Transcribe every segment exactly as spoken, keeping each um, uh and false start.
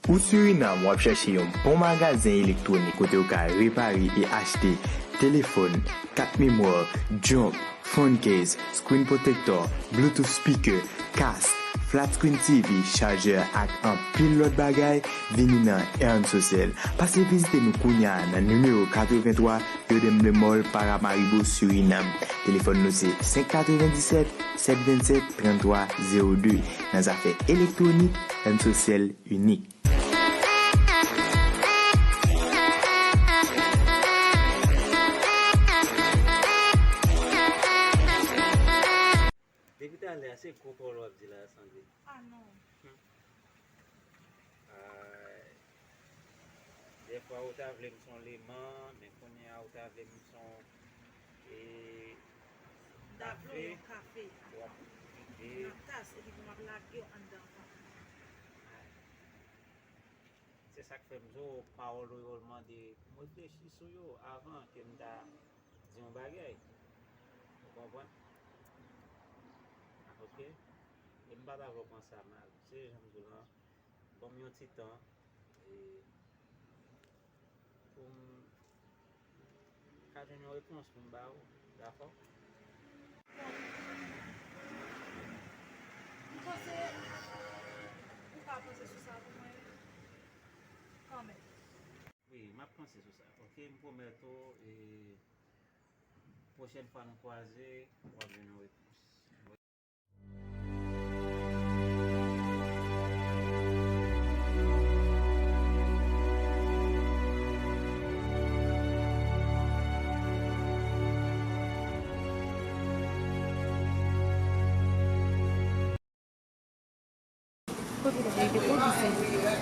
Ou Surinam, w ap chèche yon bon magazen elektwonik kote w ka repare e achte telefòn, kat memwa, jump, phone case, screen protector, Bluetooth speaker, kas, flat screen T V, chajè ak anpil lòt bagay, vini nan Ernst Social. Pase vizite nou kounye a nan nimewo katrevenntwa, Yo de Mle Mall, Paramaribo, Surinam. Telefòn nou se senk katrevenndisèt, sèt vennsèt, tranntwa zewo de. Nan zafè elektwonik, Ernst Social inik. Depi talè a, se gwo pawòl w ap di la, Sandrine. Ah non. Hmm. Ay. Dèfwa, ou ta vle m se yon leman, men kounye a, ou ta vle m se yon, e, m ta vle w yon kafe. W ap vide. Nan tas, epi pou m ap lage w anndan vant mwen. Ay. Se sa k fè m di w, pawòl ou yo mande pou m reflechi sou yo avan ke m ta di yon bagay. Ou konprann? Ok? E m pa ta vle w pran sa mal. Se jan m di w lan, ban m yon ti tan, e, pou m ka jwenn yon repons pou m ba ou, dakò? Bon, m panse ou ka panse sou sa pou mwen kanmenm. Wi, m ap panse sou sa. Ok, m pwomèt ou, e, pwochèn fwa nou kwaze, w ap jwenn yon repons. Kote w te kote sa? Glase li a.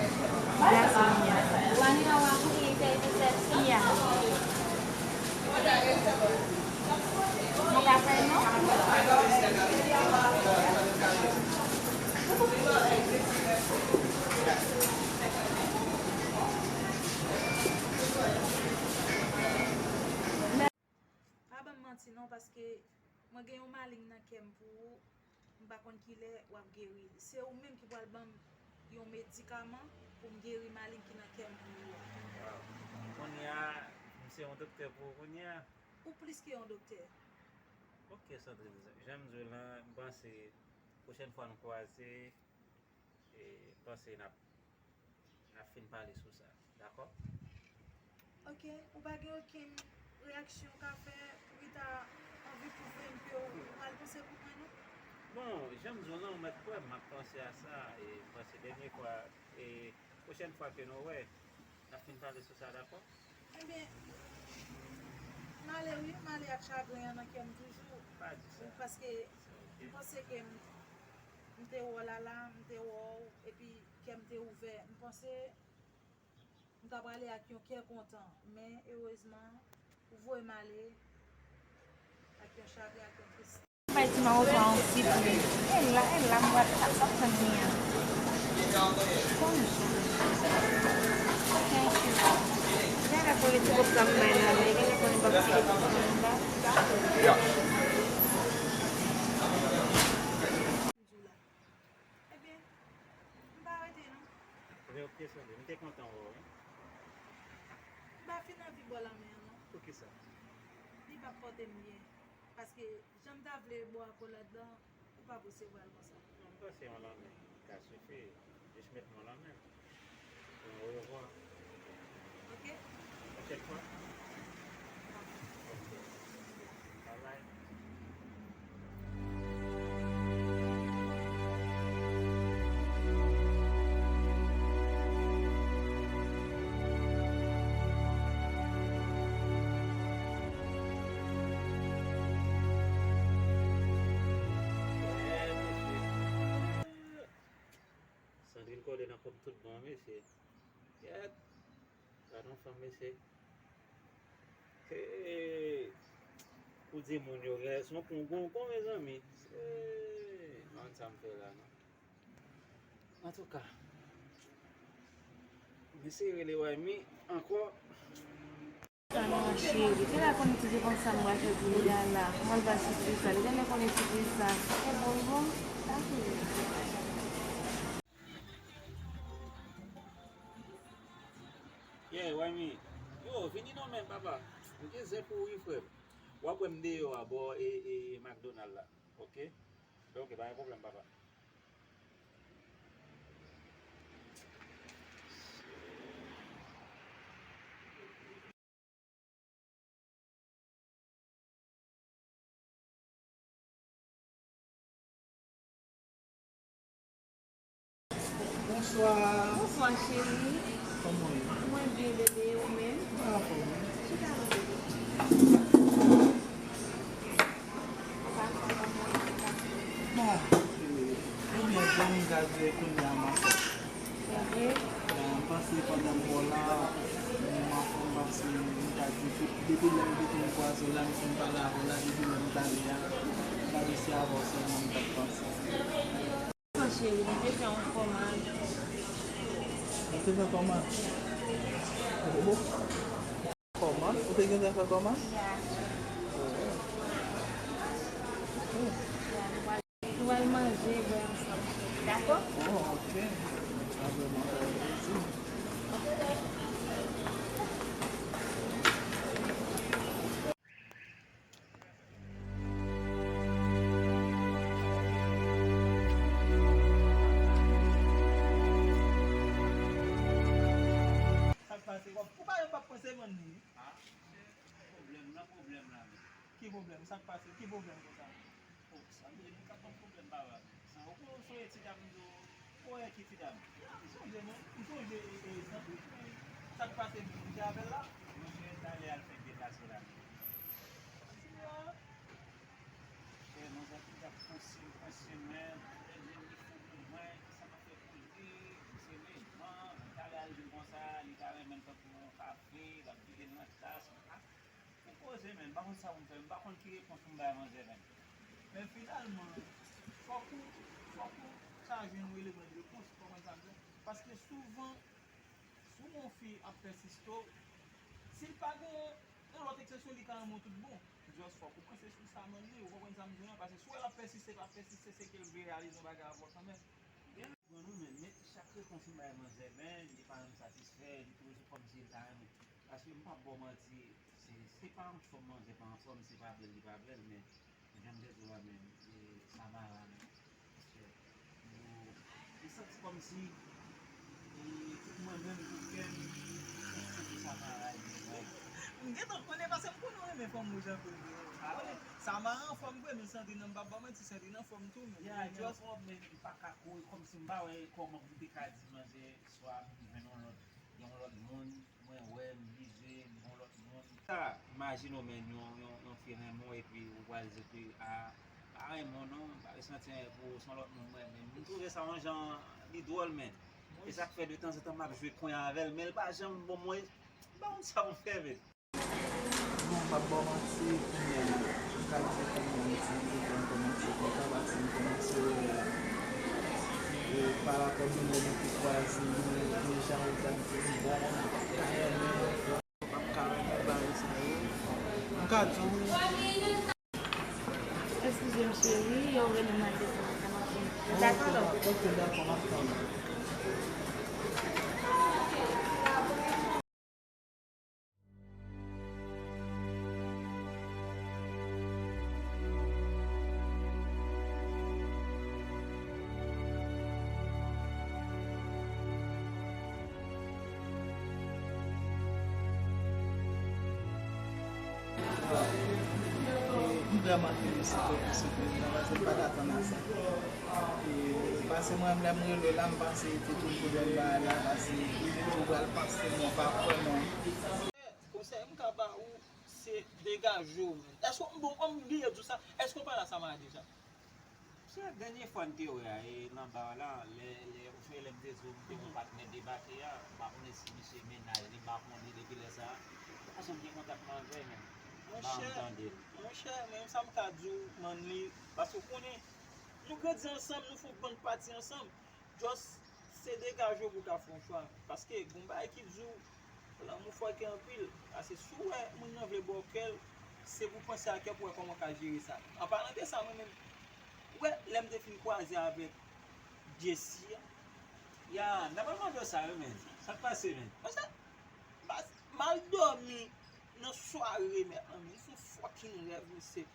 Iya. Nou ka fè non? Pa ban m manti non, paske mwen gen yon maleng nan kè m pou ou. M pa konn kilè w ap geri. Se ou menm ki pral ban m yon medikaman pou m geri maleng ki nan kè m pou ou a. Waw. Kounye a, m se yon doktè pou ou kounye a? Ou plis ke yon doktè. Ok, Sandrine, jan m di w lan, m panse pwochèn fwa nou kwaze, e, m panse n ap N ap fin pale sou sa, dakò? Ok, ou pa gen okenn reyaksyon w ka fè pou ki ta anvi pwouve m ke w pral panse pou mwen, non? Bon, jan m di w lan, ou mèt kwè m ap panse a sa, e m panse dènye fwa, e pwochèn fwa ke nou wè, n ap fin pale sou sa, dakò? Ebyen, m ale wi, m ale ak chagren an nan kè m toujou. Pa di sa. Paske m panse ke m, m te wè w la la, m te wè w, epi kè m te ouvè. M panse m ta prale ak yon kè kontan, men erezman, ou voye m ale ak yon chagren, ak yon tristès. Bay ti mawozo a yon sipri. E la, e la, m pral ap tann li an. Bonjou. Thank you. Genlè pou li ti kòb sa m bay la, men genlè pou li pa ti kòb sa m bay. Ebyen, m pa rete non. Ebyen, ok, Sandrine, m te kontan wè w, wi. M pa fin anvi bò lanmè an non. Poukisa? Li p ap pòte m byen. Paske jan m ta vle bò akolad lan, ou p ap resevwa l konsa. Non, m panse yon lanmè ka sifi. Jis met men w nan men m. Bon, orevwa. Ok. Pwochèn fwa? Ok. Babay. Sandrine kole nan kò m tout bon, mesye. Kèt. Gad yon fanm, mesye. Hey! Pou di moun yo, gen son pou gongon, mezanmi. Hey! M pa konn sa m fè la, non. Antouka, m eseye rele Waymi ankò. Sa non, cheri. Genlè konnen ti depann sa m pral fè pou li a la. Kòman l pral sipòte sa? Li genlè konnen sipòte sa. E bon, bon. Dakò. Mezanmi, yo, vini non men, papa. M gen zen pou ou wi, frè m. W ap wè m deyò a bò e, e McDonald la. Oke? Oke, pa gen pwoblèm, papa. Bonswa. Bonswa, cheri. Kòman w ye? Mwen byen, bebe, ou menm? Mwen anfòm wi. Chita non, bebe. Ou pa fè kòman ou ye, ou pa fè. Bon, cheri, ou byen, jan m gade kounye a, m anfòm. Mwen panse pandan m wè w la, m anfòm, paske m ta di tout, depi lè m te konn kwaze w la, m fin pale avè w la, depi lè m t ale a, m pa resi avè w sèlman m t ap panse. Non, cheri, m te fè yon kòmand. Ou te fè kòmand? Kòmand? Ou te gentan fè kòmand? Ya. Oh. Ok. Ya, nou pral, nou pral manje, bwè ansanm. Dakò? Oh, ok. Sa vrèman fè plezi. Sa k pase? W ap, ou pa, w ap panse mann li. Ah, pwoblèm nan, pwoblèm la menm. Ki pwoblèm? Sa k pase? Ki pwoblèm konsa? Oh, sa vle di m ka ban pwoblèm, papa. Sa, ou konnen, ou sonje ti dam yo, ou wè ki ti dam? M sonje, men, m sonje, e, e, Sandwich, men sa k pase menm, ou te avè l la? Monchè, talè a l fèk deplase la. Kontinye a. Monchè, manzè ki t ap pouse m, pouse m, men, lè m jwenn li fou pou mwen, sa m ap fè pou li, se menm jan, talè a l vin konsa, li ta renmen l tankou yon kafe, l ap vide l nan tas, ah, pou koze, men, m pa konn sa pou m fè, m pa konn ki repons pou m bay manzè, men. Men finalman, fòk ou, fòk ou ka jwenn yon eleman de repons, ou konprann sa m di? Paske souvan, si yon fi ap pèsiste w, si l pa gen yon lòt eksepsyon, li ka renmen w tout bon. Just fòk ou panse sou sa, manmi, ou konprann sa m di w lan, paske si w wè l ap pèsiste, l ap pèsiste, se ke l vle reyalize yon bagay avè w kanmenm. Bon, nou menm, men chak repons nou bay manzè, men li pa janm satisfè, li toujou kòmsi li ta renmen. Paske m p ap ba w manti, se, se pa anfòm manzè pa anfòm, se pa bèl li pa bèl, men jan m te di w la menm, e Samara menm, monchè, yo, li santi kòmsi, e, tout mwen menm, tout kè m, se, se pou Samara li ye, men. M gentan konnen, paske m konnen w renmen fanm wouj anpil vre. Ou konnen, Samara anfòm vre, men Sandrine, m p ap ba w manti, Sandrine anfòm tou, men. Ya, li anfòm, men li pa ka kouri, kòmsi m pa wè kòman pou m te ka di manzè, swa m jwenn yon lòt, yon lòt moun, mwen wè, m blize, m gon lòt moun. Sa, imajine w, men, yon, yon, yon fi renmen w epi ou pral di ke, a, pa renmen w non, m pa resanti anyen pou ou, se yon lòt moun mwen renmen. M twouve sa yon jan, li dwòl, men. E sa k fè detanzantan m ap jwe konya avè l, men l pa janm ban mwen, m pa konn sa pou m fè, men. Non, m p ap ba w manti, kounye a, m ka di kounye a, m ti, m kòmanse kontan, paske m kòmanse wè, e, parapò de lè nou te kwaze, nou, nou jan ou t ap di m, bon, m pa renmen, m p ap ka renmen bagay sa yo. M ka di w. Eskize m, cheri, yo rele m nan telefòn, sa m ap vini. Dakò, love. Ok, dakò, m ap tann ou. M vrèman felisite w pou sipriz la, paske m pa t atann a sa. E, paske mwen, lè m rele w la, m panse te toujou nan bagay la, paske ou pral panse mwen pa kwè mwen. Konsèy m ka ba ou, se degaje w, menn. Èske, bon, m bliye di w sa, èske w pale a Samara deja? Se dènye fwa n te wè a, e nan ba la, lè, lè, ou sonje lè m te di w m te yon patnè debake a, m pa konnen si misye mennaj li, m pa konnen depi lè sa a. M pa janm gen kontak manzè, menn. M pa janm tande l. Monchè, monchè, men sa m ka di w, Manley, paske w konnen, nou grandi ansanm, nou fè yon bann pati ansanm. Just se degaje w pou w ka fè yon chwa. Paske gon bagay ki di w, lanmou fòke anpil. Paske si w wè moun nan vle ba w kè l, se pou w panse a kè pou w wè kòman w ka jere sa. An palan de sa, mwen menm, ou wè, lè m te fin kwaze avèk Jessie a. Ya, m ta pral mande w sa wi, men. Sa k pase, men? Monchè, m pa, M al dòmi nan sware, mèt lan, men. Se yon fucking rèv, mesye.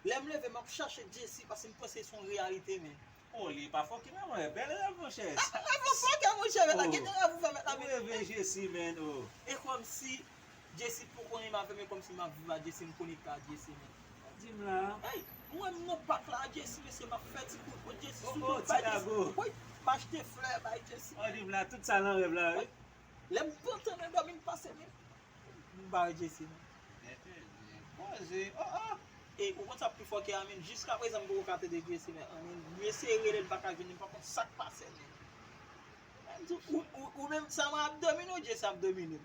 Lè m leve, m ap chache Jessy, paske m panse se yon reyalite, men. Oh, li pa fucking rèv, mwen. Bèl rèv, monchè. Rèv yon fucking, monchè, mèt la. Gen de rèv ou fè, mèt la, men. Ou reve Jessy, men, oh. E kòmsi Jessy poko menm avè m, e kòmsi m ap viv a Jessy, m konekte a Jessy, men. Di m la. Hey, mwen, m nan pak la, Jessy, mesye, m ap fè ti kout, kout Jessy sou do, bay Jessy. Wi, m achte flè, bay Jessy. Oh, di m la, tout sa nan rèv la, wi. Lè m pantan nan dòmi, m pase, men. M pa wè Jessy, non. Enben, men, poze. Oh, oh. E, ou konn sa pi fò ke a, men, jiskaprezan, m poko ka tande Jessy, men, an, men, m eseye rele l, m pa ka jwenn li, m pa konn sa k pase, men. Ou, ou, ou menm, sa mwen ap domine w, Jessy ap domine m.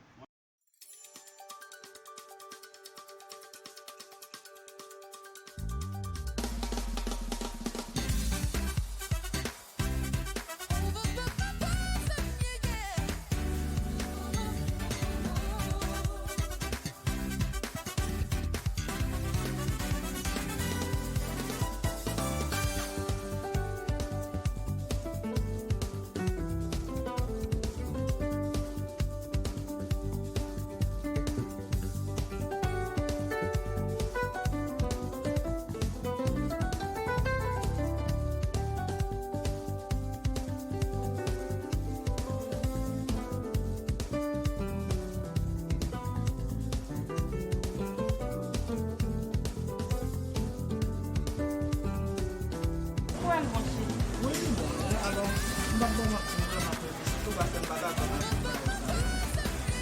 Wi, li bon. Alò, m p ap ba w manti, m vrèman plezi. Sitou paske m pa t atann a tout bagay sa yo.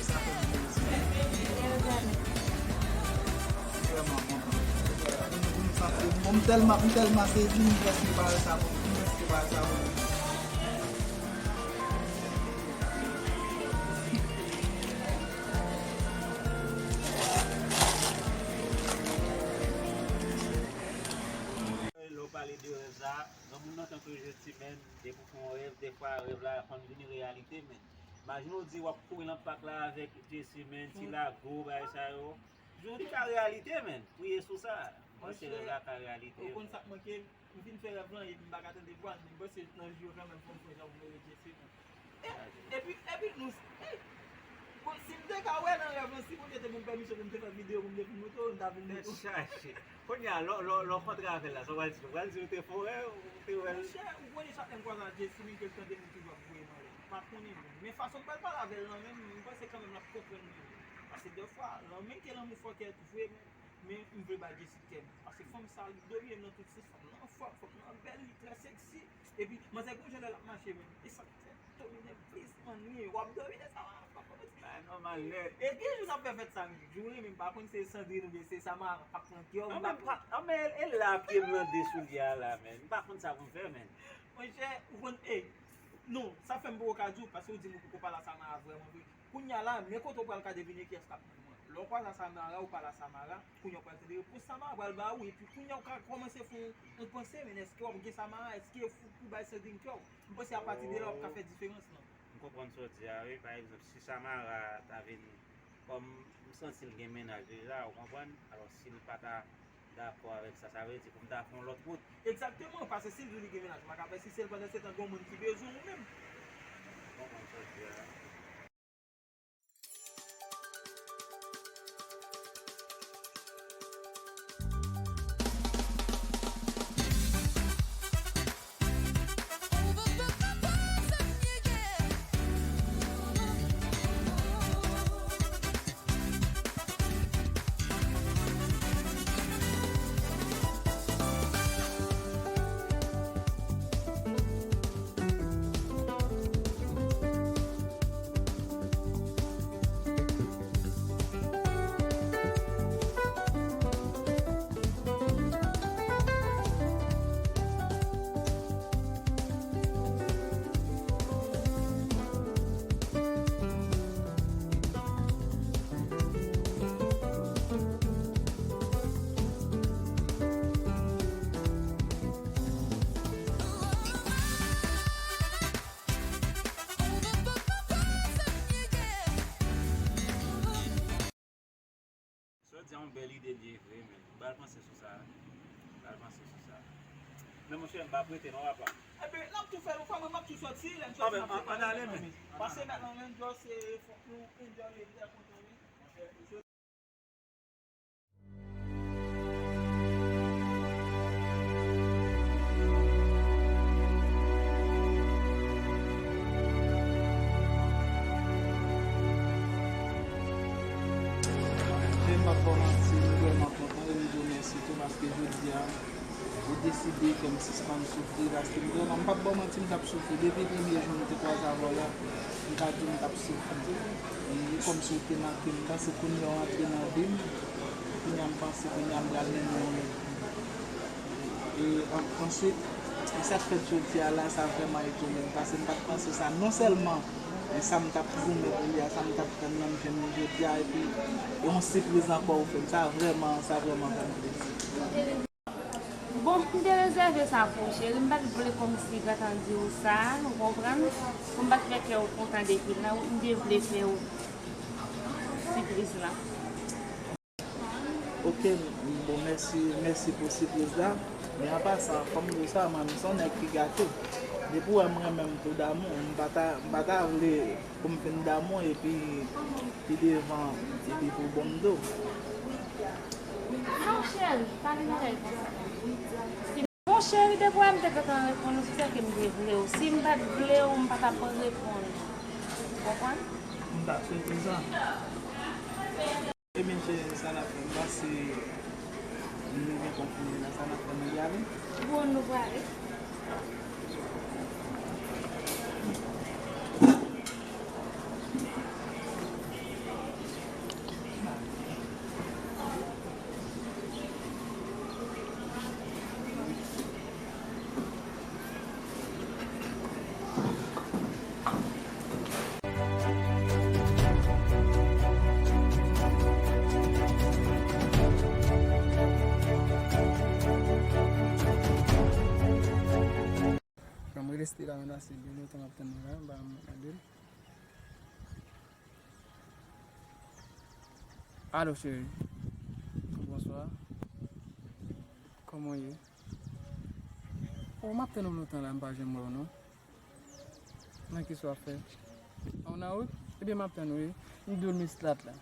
Sa fè m plezi. Vrèman kontan. M santi m bon, m tèlman, m tèlman sezi, m prèske pa wè sa pou, m prèske pa wè sa pou. Lè w pale de rèv sa, granmoun nan tankou Jessy menm, depi w fè yon rèv, dèfwa rèv la konn vin reyalite, men. Imajine w di w ap kouri nan pak la avèk Jessy, men, ti lago, bagay sa yo. Jodi ka reyalite, men. Priye sou sa. Mwen se rèv la ka reyalite. Ou konn sa k manke m? M fin fè rèv lan, epi m pa ka tande vwa l, men m panse nan jou yo kanmenm fò m fè jan pou m rejete, men. E, epi, epi nou, e, bon, si m te ka wè nan rèv lan, si Bondye te ban m pèmisyon pou m te fè videyo, pou m te filme tou, m ta vin di w. Tèt chaje. Kounye a, lè, lè, lè w kontre avè l la, sa w pral di? Ou pral di w te fè w rèv, ou te wè l? Monchè, ou konnen chak lè m kwaze ak Jessy, men ke l tande m, m toujou ap voye m anlè. M pa konnen, men, men fason m pral pale avè l lan menm, m panse kanmenm l ap konprann mwen. Paske dèfwa, lanmen ke lanmou fò kè tou vre, men, men m vle bay Jessy kè m. Paske fanm sa, li domine m nan tout sans. Fanm nan fò, fanm nan bèl, li trè seksi. Epi, manzè gon jan lè l ap mache menm. E sa k fè domine m plis, man, wi. W ap domine sa, w ap domine. Ba nòmal nèt. E gen jou n ap fè fèt sa, men. Jou wi, men m pa konn se Sandrine oubyen se Samara k ap pran kè w. An, men, an, men, e la pye m nan de soulye a la, men. M pa konn sa pou m fè, men. Monchè, ou konn, e, non, sa fè m poko ka di w, paske ou di m ou poko pale a Samara vrèman vre. Kounye a la, men kote w pral ka devine kiyès k ap pran mwen. Lè w kwaze a Samara, ou pale a Samara, kounye a w pral tande repons Samara pral ba ou, epi kounye a w ka kòmanse fè yon, yon panse, men èske w ap gen Samara, èske w pou bay Sandrine kè w? M panse apati de la, w ap ka fè diferans lan. M konprann sa w di a, wi. Pa egzanp, si Samara ta vin, kòm m santi l gen mennaj deja, ou konprann? Alò, si l pa ta dakò avèk sa, sa vle di pou m ta fè yon lòt wout. Egzakteman, paske si l di w li gen mennaj, m pa ka pèsiste l pandan se tan gen yon moun ki bezwen ou menm. M konprann sa w di a. Sa w di a yon bèl ide l ye vre, men. M pral panse sou sa. M pral panse sou sa. Men monchè, m p ap rete non, papa. Enben, n ap tou fè l yon fwa, mwen m ap tou sòti, lè n sòti n ap fè pale. Ann ale, men. Pase mèt lan, men, Djòs, se fòk nou enjoy, li trè kontan, wi. M p ap ba w manti, m vrèman kontan e m di w mèsi tou paske jodi a ou deside fè m sispann soufri paske m vrèman, m p ap ba w manti, m t ap soufri depi premye jou m te kwaze avè w la, m ka di w m t ap soufri. E kòmsi w te manke m, tansi kounye a w antre nan vi m, kounye a m panse kounye a m pral mennen yon lòt vi. E an- answit, e sa k fèt jodi a la, sa vrèman etone m, paske m pa t panse sa. Non sèlman, e sa m t ap goumen pou li a, sa m t ap tann nan, m jwenn li jodi a, epi e yon sipriz ankò ou fè m, sa vrèman, sa vrèman fè m plezi. Bon, m te rezève sa pou ou, cheri. M pa t vle kòmsi gentan di w sa, ou konprann? Pou m pa t fè kè w kontan depi la, m te vle fè w sipriz la. Ok, bon, mèsi, mèsi pou sipriz la. Men an pasan, fò m di w sa, mwen, m se yon nèg ki gate. Depi w wè m renmen m pou damou, m pa ta, m pa ta vle pou m fin damou epi pi devan, epi pou w ban m do. Non, cheri, pa gen bagay konsa. Bon, cheri, depi w wè m te gentan reponn ou, se ke m te vle w. Si m pa t vle w, m pa t ap reponn ou. Ou konprann? M ta swete sa. Ebyen, cheri, sa n ap fè? M panse nou gentan fini la. Sa n ap fè? Nou prale? Bon, nou prale. Ban m rele Stella menm la, se de lontan m ap tann li la, m pa janm tande l. Alo, cheri. Bonswa. Kòman w ye? O, m ap tann ou lontan la, m pa janm wè w non. Nan kisa w ap fè? Ou nan wout? Ebyen, m ap tann ou, wi. M di w m Eastlat la.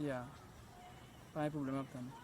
Ya. Pa gen pwoblèm, m ap tann ou.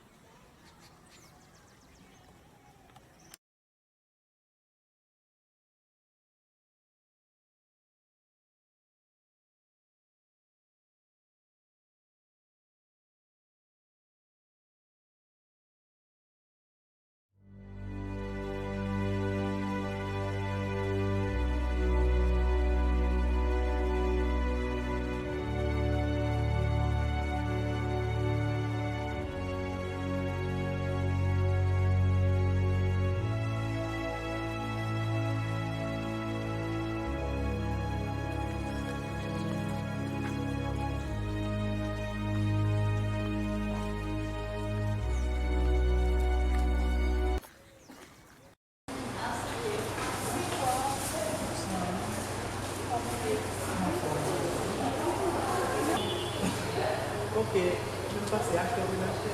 Ok, m pase achte w vin achte.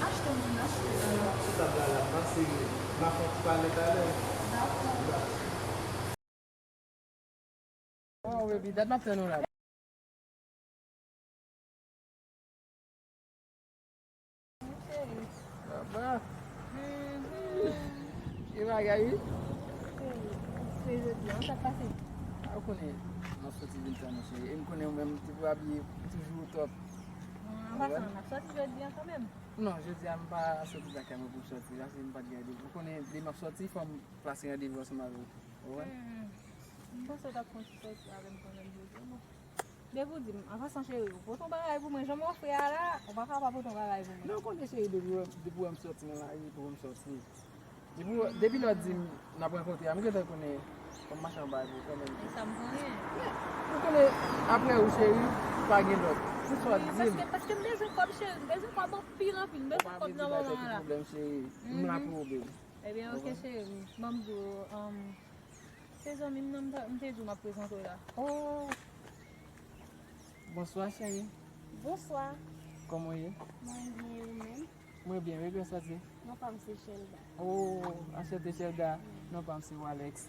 Achte m vin achte. Sou tab la la, m pase, m ap fè yon ti pale talè. Dakò. Dakò. Oh, baby, dat m ap tann ou la. Cheri. Sa va? Mhm. Ki bagay, wi? Cheri, se jodi a, sa k pase? A, ou konnen, m ap soti vin tann ou, cheri. E m konnen ou menm, depi w abiye, ou toujou o top. An pasan, n ap soti jodi a kanmenm? Non, jodi a, m pa soti lakay mwen pou m soti. Paske m pa t gen randevou. Ou konnen, lè m ap soti, fò m plase randevou ansanm avè w. Ou konprann? Hmm. M panse w t ap fè yon ti sòti avè m kanmenm jodi a. Bon. Depi w di m, an pasan cheri, ou pote yon bagay pou mwen, jan m ofri a la, ou pa ka pa pote yon bagay pou mwen. Non, ou konnen cheri, depi w, depi w wè m sòti nan lari, pou m sòti. Depi w, depi lè w di m n ap rankontre a, m gentan konnen fò m mache yon bagay pou ou kanmenm. E sa m konnen. Ou konnen, apre ou cheri, pa gen lòt. Ou sòt di m. Paske, paske m bezwen kòb cheri, m bezwen kòb anpil, anpil, m bezwen kòb nan moman an la. Ou pa vle di bagay sa ki pwoblèm cheri, m la pou ou, baby. Ebyen, ok, cheri. Ban m di w, um, se zanmi m nan m ta- m te di w m ap prezante w la. Oh! Bonswa, cheri. Bonswa. Kòman w ye? Mwen byen, e ou menm? Mwen byen, wi, byen sòti. Non pa m se Chelda. Oh, anchante, Chelda. Non pa m se Walex.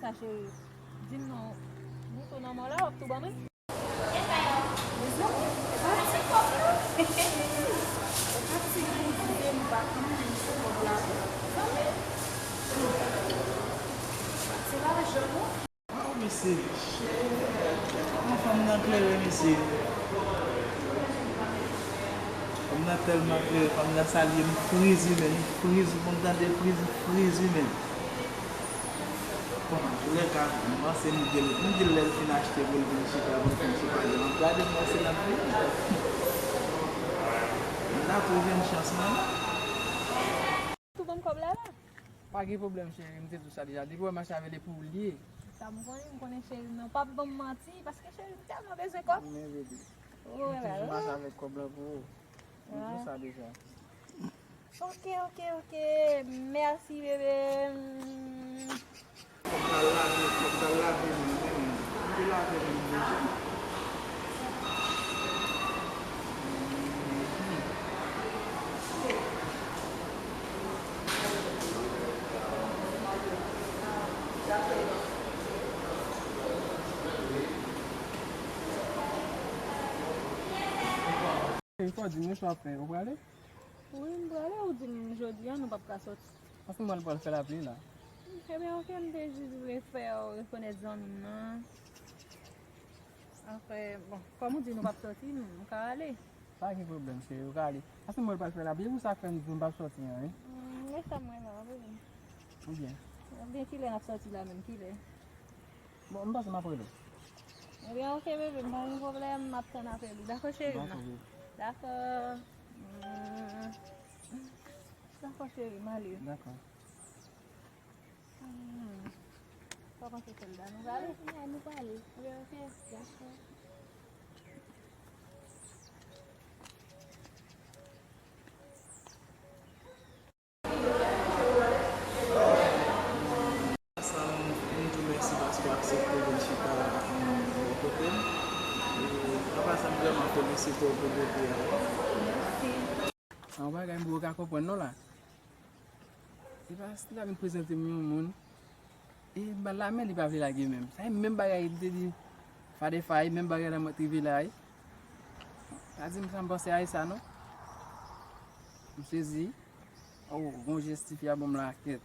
Sa, cheri. Di m non. Bouton nan mò la, w ap tou ban mwen? Mezanmi, e pa ti kòb la. E pa ti gouvènman pa konn ti kòb la. Mezanmi. E pa ti lajan non. Waw, mesye. An, fanm nan klere, mesye. Fanm nan tèlman klere, fanm nan salye m, friz imèn, friz, ou konn tande friz, friz imèn. Bon, antoulèka, m panse m di l, m di l lè l fin achte pou l vin chita, pou l fin chita, m ap gade m panse l ap vini. M ta tou jwenn chans mwen. Tou ban m kòb la la. Pa gen pwoblèm, cheri, m te di w sa deja. Depi w wè m mache avè l, e pou ou l ye. Sa m konnen, m konnen cheri m nan p ap ban m manti, paske cheri m tèlman bezwen kòb. Men, bebe. Oh, m toujou mache avèk kòb la pou ou. M di w sa deja. Ok, ok, ok. Mèsi, bebe. Fòk m al lave, fòk m al lave men m, wi, men m te lave men m deja. Fò di m yon chwa fè, ou prale? Wi, m prale, ou di m jodi a nou p ap ka sòti. Paske m wè l pral fè lapli la. Ebyen, ok, m te jis vle fè w rekonèt zanmi m nan. Apre, bon, kòm ou di nou p ap sòti, nou, nou ka ale. Pa gen pwoblèm, cheri, ou ka ale. Paske m wè l pral fè lapli, e pou sa k fè m di nou p ap sòti an, wi. Hmm, e sa m renmen an, bebe. Oubyen? Oubyen kilè n ap sòti la menm, kilè? Bon, m panse m ap rele w. Ebyen, ok, bebe, m pa gen pwoblèm, m ap tann apèl ou. Dakò, cheri m nan? Dakò, bebe. Dakò. Hmm. Dakò, cheri, m ale. Dakò. Hmm. Sa w panse, Sèlda? Nou prale? Ya, nou prale. Ebyen, ok. Dakò. Sa, m, m di w mèsi paske w aksepte vin chita, m, bò kote m. E, anpasan, m vrèman felisite w pou bote a. Mèsi. Yon bagay m poko ka konprann non la. Se pa si l ap vin prezante m yon moun. E m ba l lamen, li pa vle lage menm. Sa e menm bagay m te di Fadè Fay, menm bagay la mwen t rive la wi. Pa di m sa m panse a e sa non. M sezi. Oh, gon jès tifi a ban m la kèt.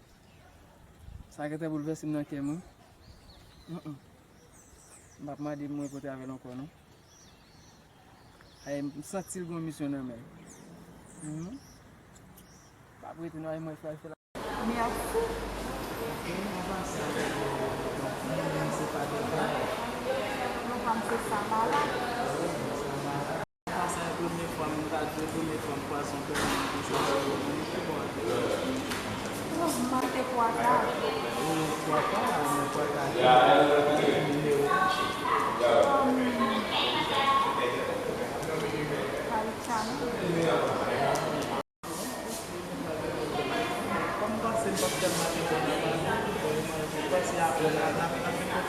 Sa gentan boulvèse m nan kè m wi. Mm, mm. M p ap mande m rekontre avè l ankò non. Ay, m santi l gon misyon nan men l. Mhm. M p ap rete non, ay, mwen fè l fè la. Mèsi. Ok, an pasan, donk, mwen menm se pa de bagay. Non pa m se Samara. Wi, Samara. An pasan, e premye fwa m ta di w, premye fwa m kwaze yon pèsòn ki soti Dominiken, bon, bon, m manke pwaka. Wi, pwaka, men pwaka ki nimewo. Um, Kalichano. Kòm m panse m p ap tèlman gen tan nan pale, bon, mwen, mwen panse apre la, n ap, n ap